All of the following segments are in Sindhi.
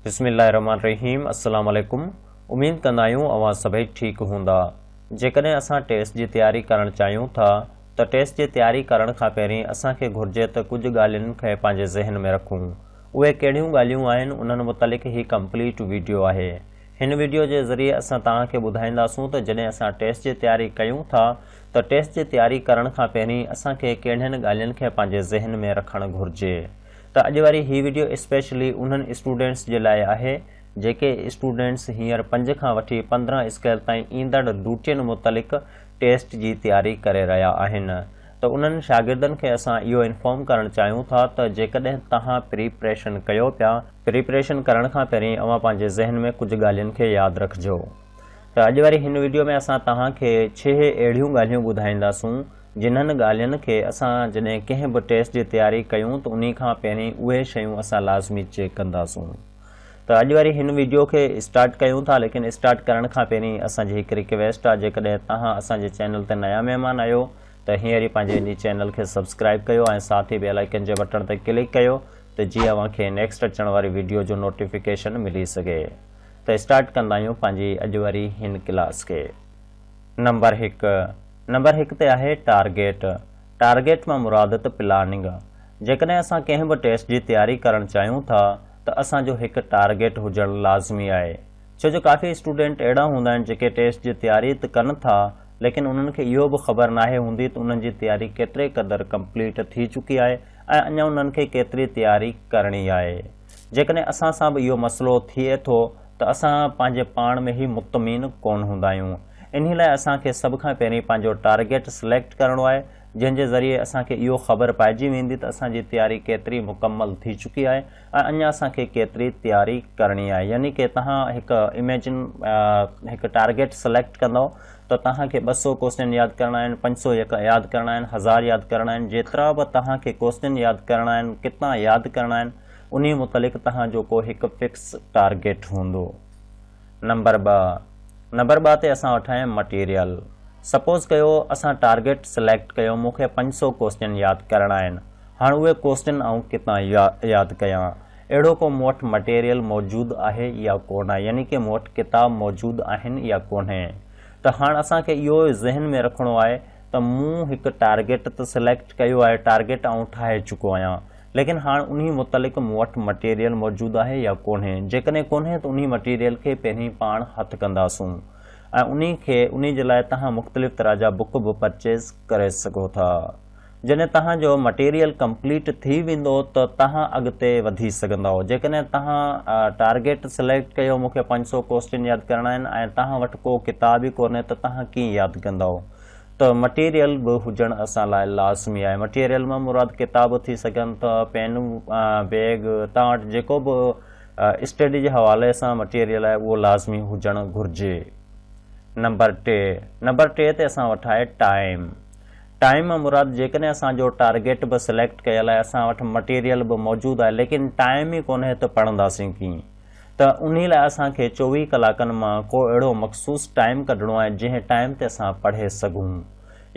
بسم الله الرحمن الرحيم السلام عليڪم اميد ڪندا آهيون اوهان سڀئي ٺيڪ هوندا جيڪڏهن اسان ٽيسٽ جي تياري ڪرڻ چاهيون ٿا ته ٽيسٽ جي تياري ڪرڻ کان پهرين اسان کي گهرجي ته ڪجهه ڳالهين کي پنهنجي ذهن ۾ رکون اهي ڪهڙيون ڳالهيون آهن انهن متعلق هي ڪمپليٽ ويڊيو آهي هن ويڊيو جي ذريعي اسان توهان کي ٻڌائينداسون ته جڏهن اسان ٽيسٽ جي تياري ڪيون ٿا ته ٽيسٽ جي تياري ڪرڻ کان پهرين اسان کي ڪهڙين ڳالهين کي پنهنجي ذهن ۾ رکڻ گهرجي ته اڄ واري هي وڊيو اسپيشلي انهن اسٽوڊنٽس جي لاء آهي جيڪي اسٽوڊنٽس هينئر پنج کان وٺي 15 اسڪيل تائين ايندڙ ڊوٽين متعلق ٽيسٽ جي تياري ڪري رهيا آهن ته انهن شاگردن کي اسان اهو انفارم ڪرڻ چاهيون ٿا ته جيڪڏهن توهان پريپريشن ڪيو پيا پريپريشن ڪرڻ کان پهرين اوهان پنهنجي ذهن ۾ ڪجهه ڳالهين کي ياد رکجو ته اڄ واري هن وڊيو ۾ اسان توهان کي ڇهه اهڙيون ڳالهيون ٻڌائينداسون جنھن ڳالھين کي اسان جڏھن ڪنھن به ٽيسٽ جي تياري ڪيون ته انھي کان پهرين اهي شيون اسان لازمي چيڪ ڪنداسون ته اڄ واري هن ويڊيو کي اسٽارٽ ڪيون ٿا ليڪن اسٽارٽ ڪرڻ کان پهرين اسان جي هڪ رڪويسٽ آ جيڪڏهن توهان اسان جي چينل تي نيا مهمان آهيو ته هينئر ئي پنهنجي انهي چينل کي سبسڪرائب ڪيو ۽ ساٿ ئي بيل آئيڪن جي بٽڻ تي ڪلڪ ڪيو ته جيئن اوهان کي نيڪسٽ اچڻ واري ويڊيو جو نوٽيفڪيشن ملي سگهي ته اسٽارٽ ڪندا آهيون پنهنجي اڄ واري هن ڪلاس کي. نمبر هڪ، نمبر هڪ تي آهي ٽارگيٽ. ٽارگيٽ مان مراد ته پلاننگ. جيڪڏهن اسان ڪنهن به ٽيسٽ جي تياري ڪرڻ چاهيون ٿا ته اسان جو هڪ ٽارگيٽ هجڻ لازمي آهي. ڇو جو ڪافي اسٽوڊنٽ اهڙا هوندا آهن جيڪي ٽيسٽ جي تياري ته ڪن ٿا ليڪن انهن کي اهو به خبر ناهي هوندي ته انهن جي تياري ڪيتري قدر ڪمپليٽ ٿي چڪي آهي ۽ اڃا انهن کي ڪيتري تياري ڪرڻي آهي. جيڪڏهن اسان سان به اهو مسئلو ٿئي ٿو ته اسان پنهنجي پاڻ ۾ ئي مطمئن ڪونه هوندا آهيون. انهي لاء اسان کي سڀ کان پهرين پنهنجو ٽارگيٽ سليڪٽ ڪرڻو آهي، جنهن جي ذريعي اسان کي اهو خبر پئجي ويندي ته اسان جي تياري ڪيتري مڪمل ٿي چڪي آهي ۽ اڃا اسان کي ڪيتري تياري ڪرڻي آهي. يعني ڪي توهان هڪ اميجن هڪ ٽارگيٽ سليڪٽ ڪندؤ ته توهان کي 200 ڪوسچن ياد ڪرڻا آهن، 500 ياد ڪرڻا آهن، هزار ياد ڪرڻا آهن، جيترا به توهان کي ڪوسچن ياد ڪرڻا آهن، ڪتنا ياد ڪرڻا آهن، انهي متعلق توهان جو ڪو هڪ فڪس ٽارگيٽ هوندو. نمبر ٻه، نمبر ٻه تي اسان وٺ آهي مٽيريل. سپوز ڪيو اسان ٽارگيٽ سليڪٽ ڪيو مون کي 500 ڪوسچن ياد ڪرڻا آهن. هاڻ اهي ڪوسچن آئون ڪٿان ياد ڪيان؟ اهڙو ڪو مون وٽ مٽيريل موجود آهي يا ڪونه يعني ڪي مون وٽ ڪتاب موجود آهن يا ڪونهي. ته هاڻ اسان کي اهو ذهن ۾ رکڻو آهي ته مون هڪ ٽارگيٽ ته سليڪٽ ڪيو آهي ٽارگيٽ آئون ٺاهي چڪو آهيان. ليڪن هاڻ انهي متعلق مون وٽ مٽيريل موجود آهي يا ڪونهي؟ جيڪڏهن ڪونهي ته انهي مٽيريل کي پهرين پاڻ هٿ ڪنداسون ۽ انهي کي انهي جي لاء توهان مختلف طرح جا بڪ به پرچيز ڪري سگهو ٿا. جڏهن توهان جو مٽيريل ڪمپليٽ ٿي ويندو ته توهان اڳتي وڌي سگهندؤ. جيڪڏهن توهان ٽارگيٽ سليڪٽ ڪيو مون کي 500 ڪوسچن ياد ڪرڻا آهن ۽ توهان وٽ ڪو ڪتاب ئي ڪونهي ته توهان ڪيئن ياد ڪندؤ؟ ته مٽيريل به هجڻ اسان لاء لازمي آهي. مٽيريل مان مراد ڪتاب ٿي سگهن ٿا، پين، بيگ، توهان وٽ جيڪو به اسٽڊي جي حوالي سان مٽيريل آهي اهو لازمي هجڻ گهرجي. نمبر ٽي، نمبر ٽي تي اسان وٽ آهي ٽائيم. ٽائيم مان مراد جيڪڏهن اسان جو ٽارگيٽ به سليڪٽ ڪيل آهي، اسان وٽ مٽيريل به موجود آهي ليڪن ٽائيم ئي ڪونهي ته پڙهنداسين ڪيئن؟ ته انهي لاء اسان کي 24 ڪلاڪن مان ڪو اهڙو مخصوص ٽائيم ڪڍڻو آهي جنهن ٽائيم تي اسان پڙهي سگهون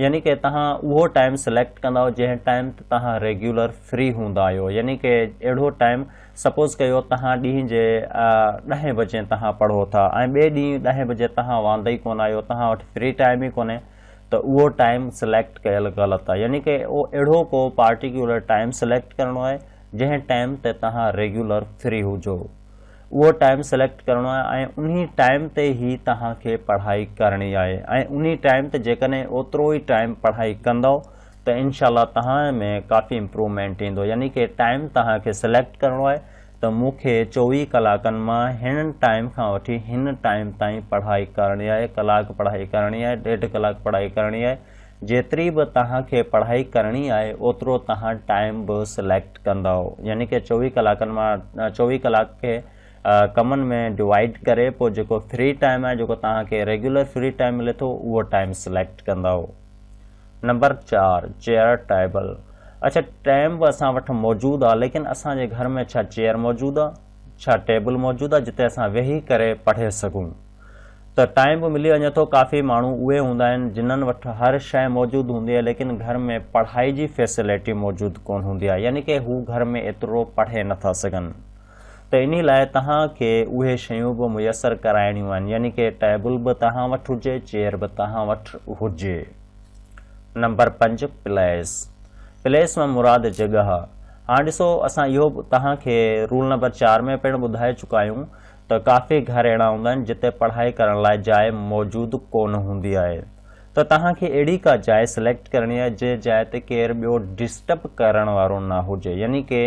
يعني ڪي توهان اهو ٽائيم سليڪٽ ڪندؤ جنهن ٽائيم تي توهان ريگيولر فري هوندا آهيو يعني ڪي اهڙو ٽائيم سپوز ڪيو توهان ڏينهن جي ڏهين بجي توهان پڙهو ٿا ۽ ٻئي ڏينهن ڏهين بجي توهان واندئي ڪونه آهيو توهان وٽ فري ٽائيم ئي ڪونهي ته اهو ٽائيم سليڪٽ ڪيل غلط آهي يعني ڪي اهڙو ڪو پارٽيڪيولر ٽائيم سليڪٽ ڪرڻو آهي جنهن ٽائيم تي توهان ريگيولر فري هجو اهو ٽائيم سليڪٽ ڪرڻو آهي ۽ انهي ٽائيم تي ئي توهان کي پڙهائي ڪرڻي آهي ۽ انهي ٽائيم تي جيڪڏهن اوترو ئي ٽائيم پڙهائي ڪندؤ ته انشاء الله توهان ۾ ڪافي امپروومينٽ ايندو يعني ڪي ٽائيم توهان کي سليڪٽ ڪرڻو آهي ته مون کي 24 ڪلاڪن مان هن ٽائيم کان وٺي هن ٽائيم تائين پڙهائي ڪرڻي آهي ڪلاڪ پڙهائي ڪرڻي آهي ڏيڍ ڪلاڪ پڙهائي ڪرڻي آهي جيتري به توهان کي پڙهائي ڪرڻي آهي اوترو توهان ٽائيم به سليڪٽ ڪندؤ يعني ڪي 24 ڪلاڪن مان 24 ڪلاڪ کي ڪمن ۾ ڊوائيڊ ڪري پوء جيڪو فري ٽائيم آهي جيڪو توهان کي ريگيولر فري ٽائيم ملي ٿو اهو ٽائيم سليڪٽ ڪندؤ. نمبر 4 چيئر ٽيبل اڇا ٽائيم به اسان وٽ موجود آهي ليڪن اسان جي گهر ۾ ڇا چيئر موجود آهي ڇا ٽيبل موجود آهي جتي اسان ويهي ڪري پڙهي سگهون. ته ٽائيم به ملي وڃي ٿو ڪافي ماڻهو اهي هوندا آهن جنھن وٽ هر شيء موجود هوندي آهي ليڪن گهر ۾ پڙهائي جي فيسلٽي موجود ڪونه هوندي آهي يعني ڪي هو گهر ۾ ايترو پڙهي نٿا سگهن ته انهي لاء توهان کي اهي شيون به ميسر ڪرائڻيون آهن يعني ڪي ٽيبل به توهان وٽ هجي چيئر به توهان وٽ هجي. نمبر 5 پليس پليس مان مراد جڳهه. هاڻ ڏسو اسان اهو به توهان کي رول نمبر 4 ۾ پڻ ٻڌائي چڪا آهيون ته ڪافي گهر اهڙا هوندا آهن جتي پڙهائي ڪرڻ لاء جاء موجود ڪونه هوندي آهي ته توهان کي اهڙي ڪا جاء سليڪٽ ڪرڻي آهي جنهن جاء تي ڪير ٻيو ڊسٽرب ڪرڻ وارو نه هجي يعني ڪي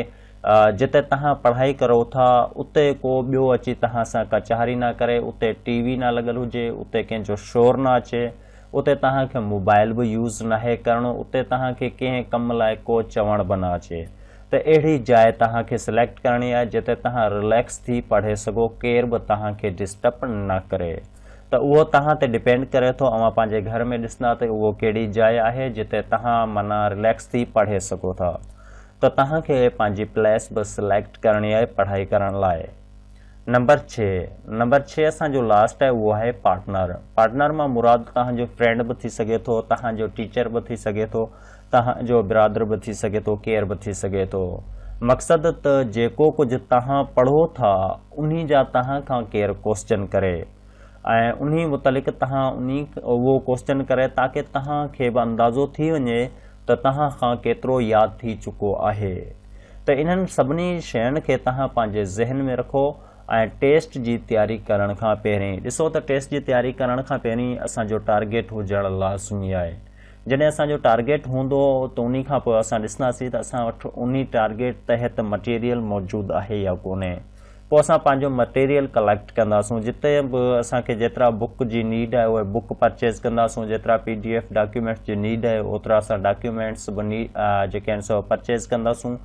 جتي توهان پڙهائي ڪرو ٿا اتي ڪو ٻيو اچي توهان سان ڪچهري نه ڪري، اتي ٽي وي نه لڳل هجي، اتي ڪنهن جو شور نه اچي، اتي توهان کي موبائل به يوز ناهي ڪرڻو، اتي توهان کي ڪنهن ڪم لاء ڪو چوڻ به نه اچي ته اهڙي جاء توهان کي سليڪٽ ڪرڻي آهي جتي توهان رليڪس ٿي پڙهي سگهو ڪير به توهان کي ڊسٽرب نه ڪري ته اهو توهان تي ڊپينڊ ڪري ٿو اوهان پنهنجي گهر ۾ ڏسندا ته اهو ڪهڙي جاء آهي جتي توهان معنيٰ رليڪس ٿي پڙهي سگهو ٿا. ته توهان کي پنهنجي پليس به سليڪٽ ڪرڻي آهي پڙهائي ڪرڻ لاء. نمبر 6، نمبر 6 اسان جو لاسٽ آهي اهو آهي پارٽنر. پارٽنر مان مراد توهان جو فرينڊ به ٿي سگهي ٿو، توهان جو ٽيچر به ٿي سگهي ٿو، توهان جو برادر به ٿي سگهي ٿو، ڪير به ٿي سگهي ٿو. مقصد ته جيڪو ڪجهه توهان پڙهو ٿا انهي جا توهان کان ڪير ڪوسچن ڪري ۽ انهي متعلق توهان انهي اهو ڪوسچن ڪري تاڪه توهان کي به اندازو ٿي وڃي ته توهان کان ڪيترو ياد ٿي چڪو آهي ته انهن سڀني شين کي توهان پنهنجي ذهن ۾ رکو ۽ ٽيسٽ جي تياري ڪرڻ کان پهرين ڏسو ته ٽيسٽ جي تياري ڪرڻ کان پهرين اسان جو ٽارگيٽ هجڻ لازمي آهي جڏهن اسان جو ٽارگيٽ هوندو ته انهي کان پوء اسان ڏسنداسين ته اسان وٽ انهي ٽارگيٽ تحت مٽيريل موجود آهي يا ڪونهي پوء اسان پنهنجو مٽيريل ڪليڪٽ ڪنداسون جتي به اسان کي جيترا بڪ جي نيڊ آهي اهي بڪ پرچيز ڪنداسون جيترا پي ڊي ايف ڊاڪيومينٽس جي نيڊ آهي اوترا اسان ڊاڪيومينٽس به جيڪي آهن سو پرچيز ڪنداسون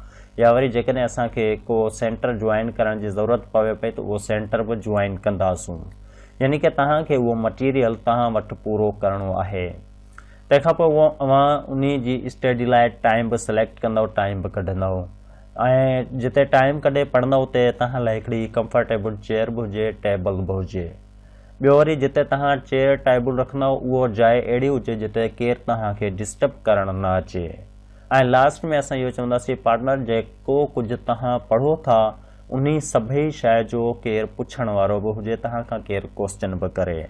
يا وري جيڪڏهن اسان کي ڪو سينٽر جوائن ڪرڻ جي ضرورت پوي پئي ته اهو سينٽر به جوائن ڪنداسون يعني ڪه توهان کي اهو مٽيريل توهان وٽ پورو ڪرڻو آهي تنهن کان پوء اوهان انهي جي اسٽڊي لاء ٽائيم به سليڪٽ ڪندؤ ٽائيم به ڪڍندؤ ۽ جتي ٽائيم ڪڍي پڙهندؤ اتي توهان لاء هڪڙي ڪمفرٽيبل چيئر به هجي ٽيبل به هجي. ٻيو وري جتي توهان چيئر ٽيبل رکندؤ اهو جاء اهڙي هجي جتي ڪير توهان کي ڊسٽرب ڪرڻ نه اچي. ۽ لاسٽ ۾ اسان اهو چونداسين پارٽنر جيڪو ڪجهه توهان پڙهو ٿا انهي سڀئي شيء جو ڪير پڇڻ وارو به هجي توهان کان ڪير ڪوسچن به ڪري.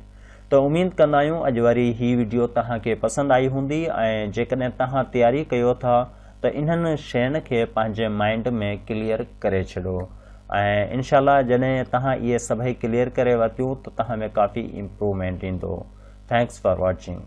ته اميد ڪندا آهيون اڄ واري هي وڊيو توهان کي پسند آئي هوندي ۽ جيڪڏهن توهان تياري ڪيو ٿا ته انهن شين کي پنهنجي مائنڊ ۾ ڪليئر ڪري ڇڏو ۽ انشاء الله جڏهن توهان اهي سڀئي ڪليئر ڪري ورتيون ته توهان ۾ ڪافي امپروومينٽ ايندو thanks for watching.